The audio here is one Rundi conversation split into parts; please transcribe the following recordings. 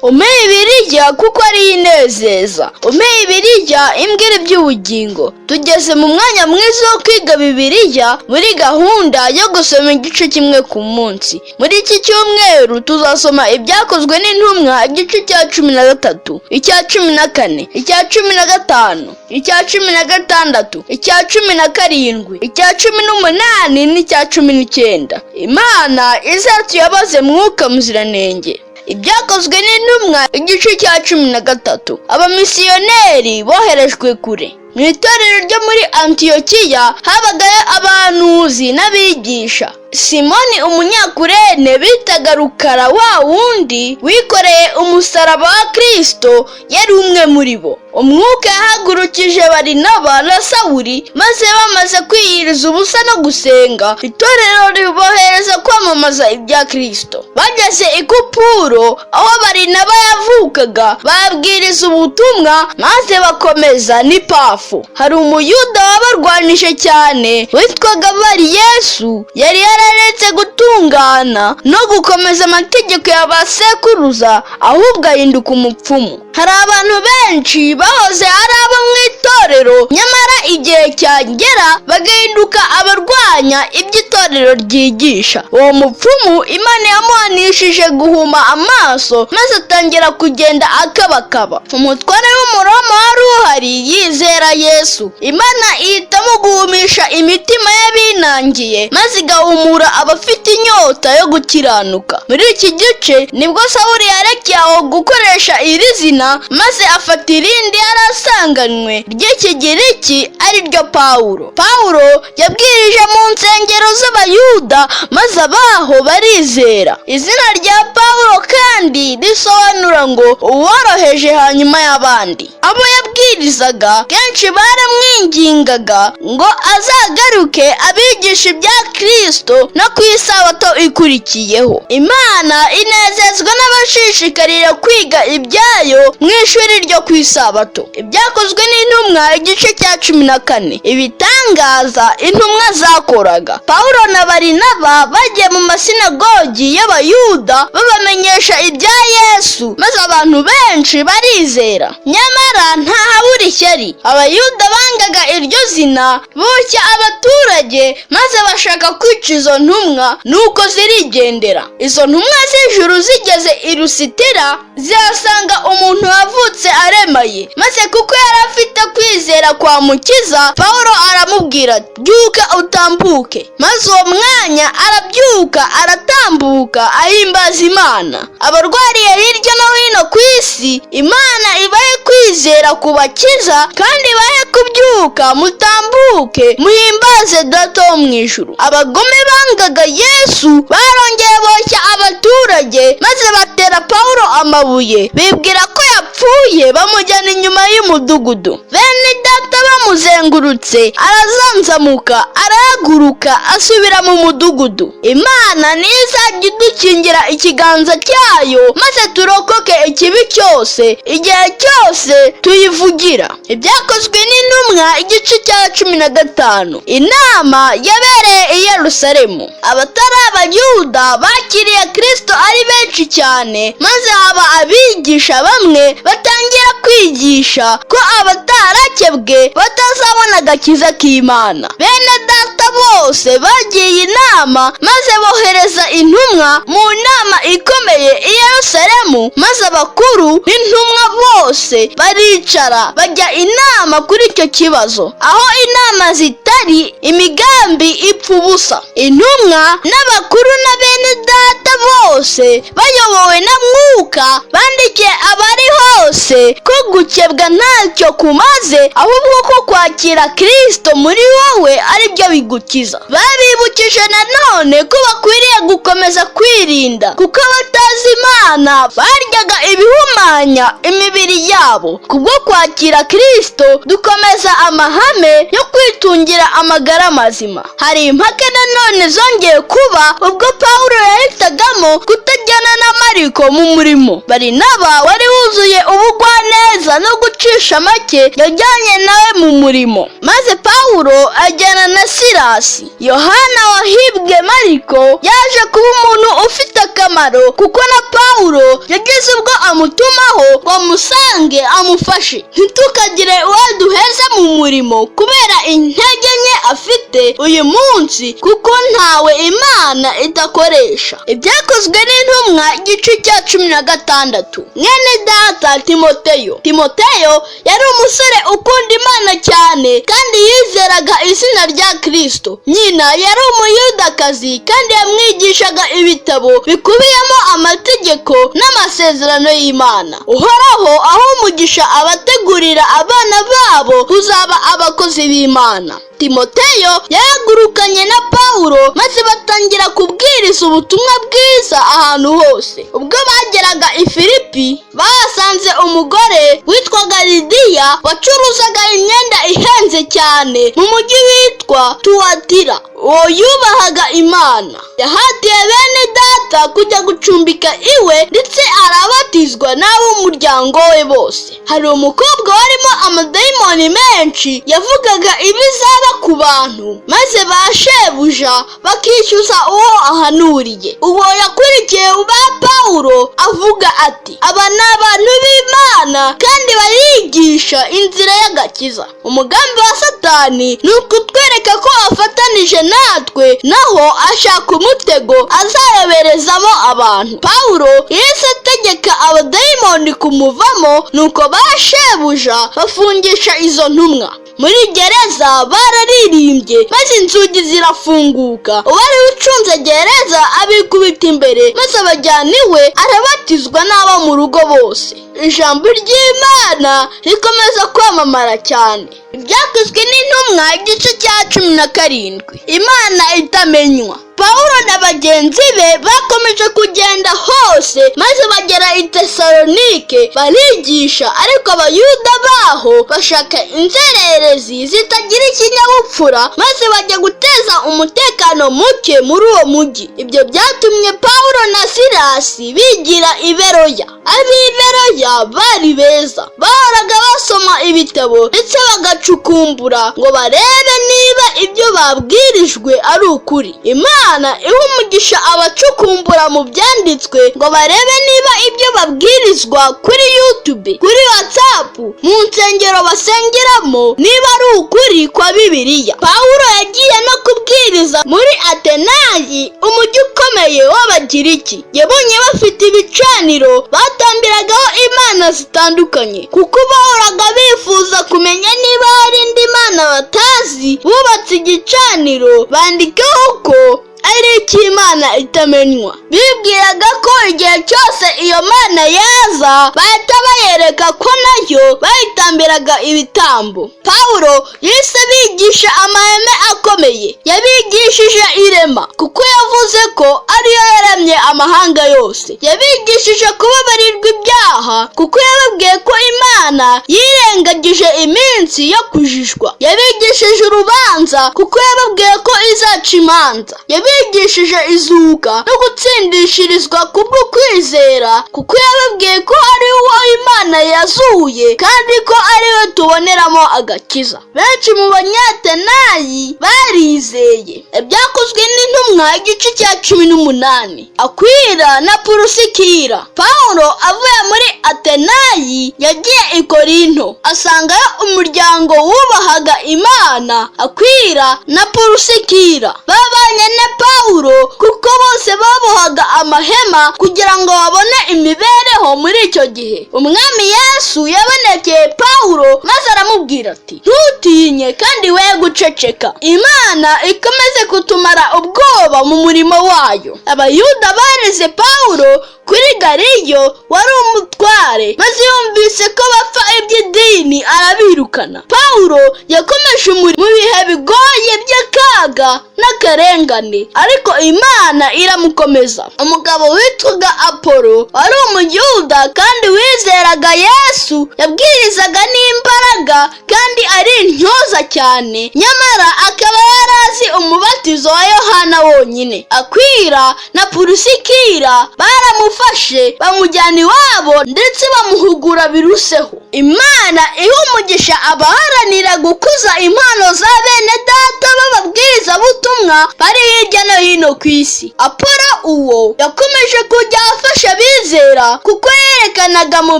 Umpe Bibiliya kuko ariyo inezeza. Umpe Bibiliya imbwira iby'ubugingo. Tugeze mu mwanya mwiza wo kwiga Bibiliya muri gahunda yo gusoma igice kimwe ku munsi. Muri iki cyumweru tuzasoma Ibyakozwe n'Intumwa igice cya 13, icya 14, icya 15, icya 16, icya 17, icya 18 n'icya 19. Imana izatuyoboze Mwuka Muziranenge. Ibyakozwe n'Intumwa igice cya 13. Abamisiyoneri boherejwe kure. Mu itorero ryo muri Antiyokiya habagayo abahanuzi n'abigisha. Simoni Umunyakurene bitaga Rukara, wa wundi wikoreye umusaraba wa Kristo, yari umwe muri bo. Umwuka yahagurukije Barinaba na Sawuri, maze bamaze kwiyiriza ubusa no gusenga, itorero ribohereza kwamamaza ibya Kristo. Bageze i Kupuro, aho Barinaba yavukaga, babwiriza ubutumwa maze bakomeza n'i Pafu. Hari Umuyuda wabarwanije cyane witwaga Bari Yesu, yari yararetse gutungana no gukomeza amategeko ya ba sekuruza, ahubwo ahinduka umupfumu. Hari abantu benshi bahoze ari abo mu itorero, nyamara igihe cyagera bagahinduka abarwanya ibyo itorero ryigisha. Uwo mupfumu Imana yamuhanishije guhuma amaso, maze atangira kugenda akabakaba. Umutware w'Umuroma wari uhari yizera Yesu. Imana ihitamo guhumisha imitima y'abinangiye, maze igahumura abafite inyota yo gukiranuka. Muri iki gice nibwo Sawuli yarekeye aho gukoresha iri zina, maze afata irindi yari asanganywe ry'Ikigiriki, ari ryo Pawulo. Pawulo yabwirije mu nsengero z'Abayuda, maze abaho barizera. Izina rya Pawulo kandi risobanura ngo uworoheje hanyuma y'abandi. Abo yabwirizaga kenshi baramwingingaga ngo azagaruke abigisha ibya Kristo no ku isabato ikurikiyeho. Imana inezezwa n'abashishikarira kwiga ibyayo mu ishuri ryo ku isabato. Ibyakozwe n'Intumwa igice cya 14. Ibitangaza intumwa zakoraga. Pawulo na Barinaba bagiye mu masinagogi y'Abayuda babamenyesha ibya Yesu, maze abantu benshi barizera. Nyamara ntahabura ishyari. Abayuda bangaga iryo zina, boshya abaturage maze bashaka kwica izo ntumwa, nuko zirigendera. Izo ntumwa z'ijuru zigeze i Lusitira, zihasanga umuntu wavutse aremaye, maze kuko yari afite kwizera kwa mukiza, Pawulo aramubwira ati: "Byuka utambuke." Maze uwo mwanya arabyuka, aratambuka, ahimbaza Imana. Abarwariye hirya no hino ku isi, Imana ibahe kwizera kubakiza kandi ibahe kubyuka mutambuke muhimbaze Data wo mu ijuru. Abagome bangaga Yesu barongeye boshya abaturage, maze batera Pawulo amabuye, bibwira ko yapfuye, bamujyana inyuma y'umudugudu. Bene data bamuzengurutse, arazanzamuka, arahaguruka, asubira mu mudugudu. Imana niyo izajya idukingira ikiganza cyayo, maze turokoke ikibi cyose igihe cyose tuyivugira. Ibyakozwe n'Intumwa igice cya 15. Inama yabereye i Yerusalemu. Abatari Abayuda bakiriye Kristo ari benshi cyane, maze haba abigisha bamwe batangira kwigisha ko abatarakebwe batazabona agakiza k'Imana. Bene data bose bagiye inama, maze bohereza intumwa mu nama ikomeye i Yerusalemu, maze abakuru n'intumwa bose baricara bajya inama kuri icyo kibazo. Aho inama zitari, imigambi ipfa ubusa. Intumwa n'abakuru na bene data bose bayobowe na Mwuka bandikiye abari hose ko gukebwa ntacyo kumaze, ahubwo ko kwakira Kristo muri wowe ari byo bigukiza. Babibukije nanone ko bakwiriye gukomeza kwirinda, kuko abatazi Imana baryaga ibihumanye. guhumanya imibiri yabo. Kubwo kwakira Kristo dukomeza amahame yo kwitungira amagara mazima. Hari impaka nanone zongeye kuba ubwo Pawulo yahitagamo kutajyana na Mariko mu murimo. Barinaba wari wuzuye ubugwaneza no gucisha make yajyanye nawe mu murimo, maze Pawulo ajyana na Silasi. Yohana wahibwe Mariko yaje kuba umuntu ufite akamaro, kuko na Pawulo yagize ubwo amutumaho ngo amusange amufashe. Ntitukagire uwo duheza mu murimo kubera intege nke afite uyu munsi, kuko ntawe Imana idakoresha. Ibyakozwe n'Intumwa igice cya 16. Mwene data Timoteyo. Timoteyo yari umusore ukunda Imana cyane kandi yizeraga izina rya Kristo. Nyina yari Umuyudakazi kandi yamwigishaga ibitabo bikubiyemo amategeko n'amasezerano y'Imana. Uhoraho aho umugisha abategurira abana babo kuzaba abakozi b'Imana. Timoteyo yahagurukanye na Pawulo maze batangira kubwiriza ubutumwa bwiza ahantu hose. Ubwo bageraga i Filipi, bahasanze umugore witwaga Lidiya wacuruzaga imyenda ihenze cyane mu mujyi witwa Tuwatira. Uwo yubahaga Imana. Yahatiye bene data kujya gucumbika iwe, ndetse arabatizwa n'ab'umuryango we bose. Hari umukobwa warimo amadayimoni menshi yavugaga ibizaba ku bantu, maze ba shebuja bakishyuza uwo ahanuriye. Uwo yakurikiye ba Pawulo avuga ati: "Aba ni abantu b'Imana kandi barigisha inzira y'agakiza." Umugambi wa Satani ni ukutwereka ko afatanije natwe, naho ashaka umutego azayoberezamo abantu. Pawulo yahise ategeka abadayimoni kumuvamo, nuko ba shebuja bafungisha izo ntumwa muri gereza. Bararirimbye maze inzugi zirafunguka, uwari ucunze gereza abikubita imbere maze abajyana iwe, arabatizwa n'abo mu rugo bose. Ijambo ry'Imana rikomeza kwamamara cyane. Ibyakozwe n'Intumwa igice cya 17. Imana itamenywa. Pawulo na bagenzi be bakomeje kugenda hose maze bagera i Tesalonike barigisha, ariko Abayuda baho bashaka inzererezi zitagira ikinyabupfura maze bajya guteza umutekano muke muri uwo mujyi. Ibyo byatumye Pawulo na Silasi bigira i Beroya. Ab'i Beroya bari beza, bahoraga basoma ibitabo ndetse bagacukumbura ngo barebe niba ibyo babwirijwe ari ukuri. Imana iha umugisha abacukumbura mu byanditswe ngo barebe niba ibyo babwirizwa kuri YouTube, kuri WhatsApp, mu nsengero basengeramo, niba ari ukuri kwa Bibiliya. Pawulo yagiye no kubwiriza muri Atenayi, umujyi ukomeye w'Abagiriki. Yabonye bafite ibicaniro batambiragaho imana zitandukanye, kuko bahoraga bifuza kumenya niba hari indi mana batazi. Bubatse igicaniro bandikaho ko ari icy'Imana itamenywa. Bibwiraga ko igihe cyose iyo mana yaza bahita bayereka ko nayo bayitambiraga ibitambo. Pawulo yahise abigisha amahame akomeye. Yabigishije irema, kuko yavuze ko ariyo yaremye amahanga yose. Yabigishije kubabarirwa ibyaha, kuko yababwiye ko Imana yirengagije iminsi yo kujijwa. Yabigishije urubanza, kuko yababwiye ko izaca imanza. Yabigishije izuka no gutsindishirizwa kubwo kwizera, kuko yababwiye ko ari uwo Imana yazuye kandi ko ari we tuboneramo agakiza. Benshi mu Banyatenayi barizeye. Ibyakozwe n'Intumwa igice cya 18. Akwila na Purusikira. Pawulo avuye muri Atenayi yagiye i Korinto, asangayo umuryango wubahaga Imana. Akwila na Purusikira babanye na Pawulo kuko bose babohaga amahema kugira ngo babone imibereho muri icyo gihe. Umwami Yesu yabonekeye Pawulo maze aramubwira ati: "Ntutinye kandi we guceceka." Imana ikomeze kutumara ubwoba mu murimo wayo. Abayuda bareze Pawulo kuri Galiyo wari umutware, maze yumvise ko bapfa iby'idini arabirukana. Pawulo yakomeje umurimo mu bihe bigoye by'akaga n'akarengane, ariko Imana iramukomeza. Umugabo witwaga Apolo wari Umuyuda kandi wizeraga Yesu, yabwirizaga n'imbaraga kandi ari intyoza cyane, nyamara akaba yari azi umubatizo wa Yohana wonyine. Akwila na Purusikira baramufashe bamujyana iwabo, ndetse bamuhugura biruseho. Imana iha umugisha abaharanira gukuza impano za bene data b'ababwirizabutumwa bari hirya no hino ku isi. Apolo uwo yakomeje kujya afasha abizera, kuko yerekanaga mu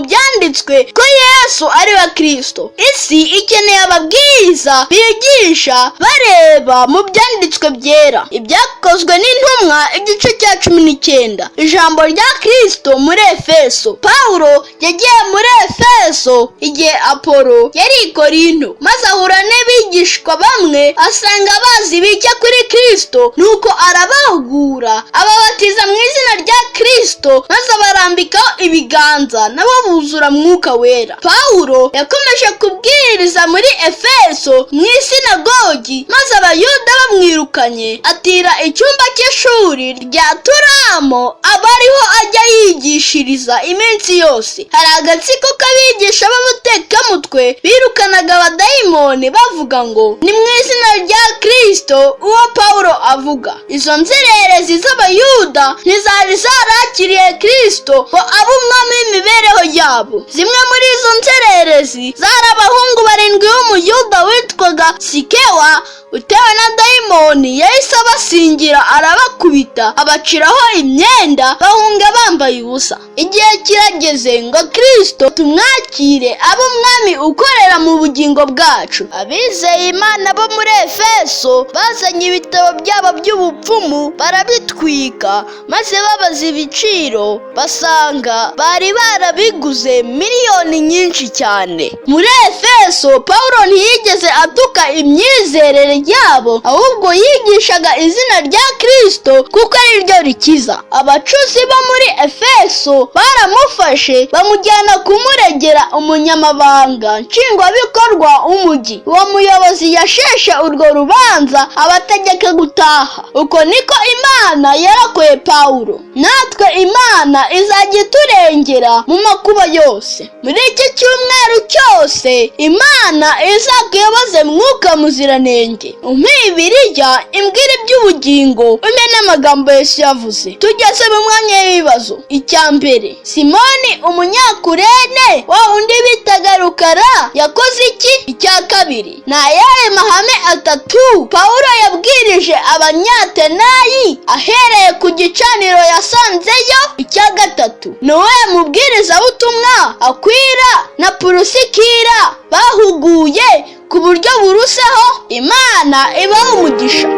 byanditswe ko Yesu ari we Kristo. Isi ikeneye ababwiriza bigisha bareba mu byanditswe byera. Ibyakozwe n'Intumwa igice cya 19. Ijambo rya Kristo muri Efeso. Pawulo yagiye muri Efeso igihe Apolo yari i Korinto, maze ahura n'abigishwa bamwe, asanga bazi bike kuri Kristo, nuko arabahugura, ababatiza mu izina rya Kristo, maze abarambikaho ibiganza, nabo buzura Mwuka Wera. Pawulo yakomeje kubwiriza muri Efeso mu isinagogi, maze Abayuda bamwirukanye atira icyumba cy'ishuri rya Turano, aba ariho ajya yigishiriza iminsi yose. Hari agatsiko k'abigisha b'abatekamutwe birukanaga abadayimoni bavuga ngo ni mu izina rya Kristo uwo Pawulo avuga. Izo nzererezi z'Abayuda ntizari zarakiriye Kristo ngo abe umwami w'imibereho yabo. Zimwe muri izo nzererezi zari abahungu barindwi b'Umuyuda witwaga Sikewa, utewe na dayimoni. Yahise abasingira, arabakubita, abaciraho imyenda, bahunga bambaye ubusa. Igihe kirageze ngo Kristo tumwakire abe umwami ukorera mu bugingo bwacu. Abizeye Imana bo muri Efeso bazanye ibitabo byabo by'ubupfumu barabitwika, maze babaza ibiciro basanga bari barabiguze miliyoni nyinshi cyane. Muri Efeso, Pawulo ntiyigeze atuka imyizerere yabo, ahubwo yigishaga izina rya Kristo kuko ari ryo rikiza. Abacuzi bo muri Efeso baramufashe bamujyana kumuregera umunyamabanga nshingwabikorwa w'umujyi. Uwo muyobozi yasheshe urwo rubanza, abategeka gutaha. Uko niko Imana yarakoye Pawulo. Natwe Imana izajya iturengera mu makuba yose. Muri iki cyumweru cyose, Imana izakuyoboze Mwuka Muziranenge. Umpe Bibiliya imbwira iby'ubugingo, umpe n'amagambo Yesu yavuze. Tugeze mu mwanya w'ibibazo. Icya mbere: Simoni Umunyakurene, wa undi bitaga Rukara, yakoze iki? Icya kabiri: ni ayahe mahame atatu Pawulo yabwirije Abanyatenayi ahereye ku gicaniro yasanzeyo? Icya gatatu: ni uwuhe mubwirizabutumwa Akwila na Purusikira bahuguye ku buryo buruseho? Imana ibaha umugisha.